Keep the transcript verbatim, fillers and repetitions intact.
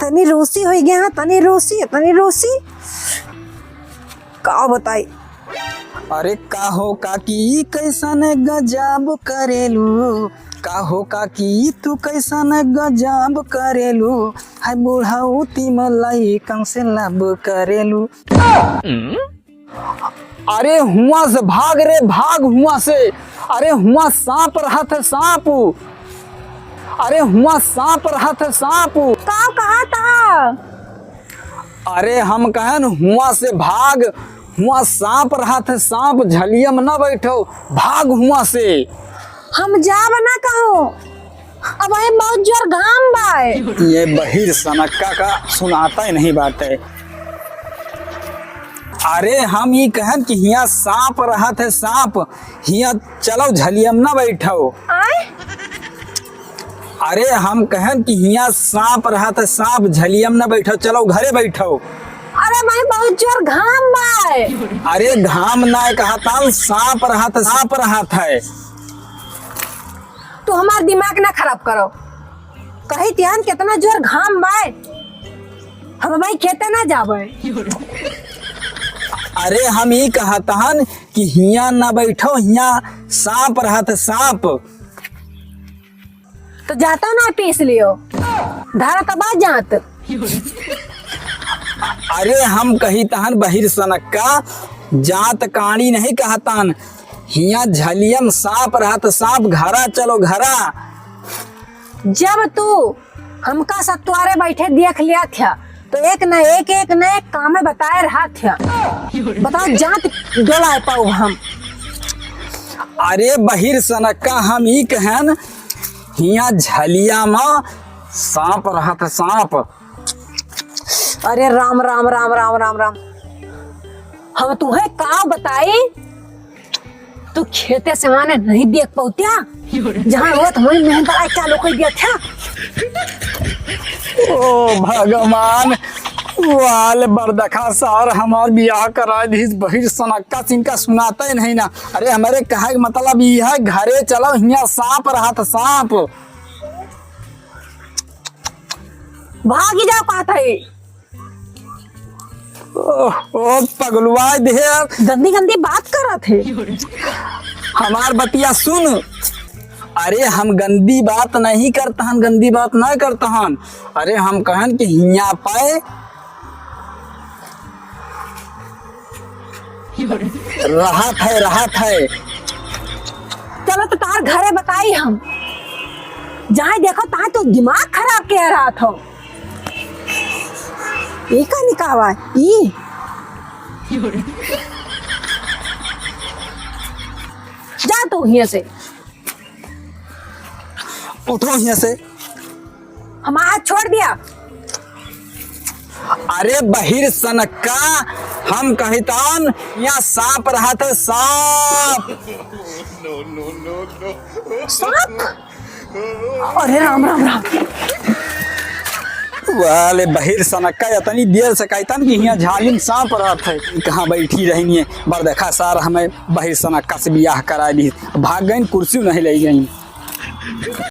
तनी रूसी होइ गया है, तनी रूसी, तनी रूसी। का बताई? अरे काहो काकी, कैसन गजब करेलू, काहो काकी, तू कैसन गजब करेलू, है बुढ़ौती में लइकन से love करेलू। अरे हुआं से भाग रे, भाग हुआं से। अरे हुआं साँप रहत है, साँप। अरे हुआं साँप रहत है, साँप। का कहा था? अरे हम कहन हुआं से भाग, हुआं साँप रहत है, साँप, झलिया में न बैठो, भाग हुआं से। हम जाब ना कहूँ, अबहीं बहुत जोर घाम बाय। ये बहिर सनक्का का सुनाता ही नहीं बात है। अरे हम ई कहन कि हियाँ साँप रहत है, साँप, हियाँ चलो झलिया में ना बैठो। आय? अरे हम कहन कि हियाँ साँप रहत है, साँप, झलिया में ना बैठो, चलो घरे बैठो। अरे भाई बहुत जोर घाम बाय। अरे घाम ना कहतान, साँप रहत है, साँप रहत है। तू हमार दिमाग ना खराब करो। कही तियान कितना जोर घाम बाय, हम भाई खेते ना जाबे। अरे हम ई कहत हन कि हियाँ ना बैठो, हियाँ साँप रहत, साँप। तो जाता ना पीस लियो, धारा तबा जात। अरे हम कही तहन बहिर सनक्का, जात काणी नहीं कहतान, हियाँ झलियम साँप रहत, साँप, घरा चलो घरा। जब तू हमका सतुआरे बैठे देख लिया था, तो एक न एक, एक न एक काम में बताए रहा था। बताओ, जात डोलाए पाऊ हम। अरे बहिर सनक्का, हम ई कहन, हियाँ झलिया में साँप रहत, साँप। अरे राम, राम, राम, राम, राम, राम। हम तुहे का बताई, तू खेते से माने नहीं देख पौत्या, जहाँ होत वहीं मेहनत आई चालू कर दिया था। ओ भगवान, वाल बरदखा सार हमार बियाह करा दीस, बहिर सनक्का सिंका सुनाता ही नहीं ना। अरे हमरे कहे के मतलब ई है, घरे चलो, हियाँ साँप रहत, साँप। भागी जाओ कहत है। ओ, ओ, पगलुआ दे। गंदी गंदी बात करत है। हमार बतिया सुन। अरे हम गंदी बात नहीं करत हन, गंदी बात नहीं करत हन। अरे हम कहन कि हियाँ पाए रहत है, रहत है। चलो तो तार घरे बताई हम। जहाँ देखो तहाँ तो दिमाग खराब के रहत हो। ई का निकावा? ई? जा तू हियाँ से। उठो हियाँ से। हमार हाथ छोड़ दिया। अरे बहिर सनक्का, हम कहितान, यहाँ साँप रहत है, साँप। साँप? अरे राम, राम, राम। वाले बहिर सनक्का, इतनी देर से कहितान कि यहाँ झाली में साँप रहत है, कहाँ बैठी रहनी है। बरदखा सार हमें बहिर सनक्का से बियाह करा दी, भाग गईन, कुर्सी नहीं ले गईन।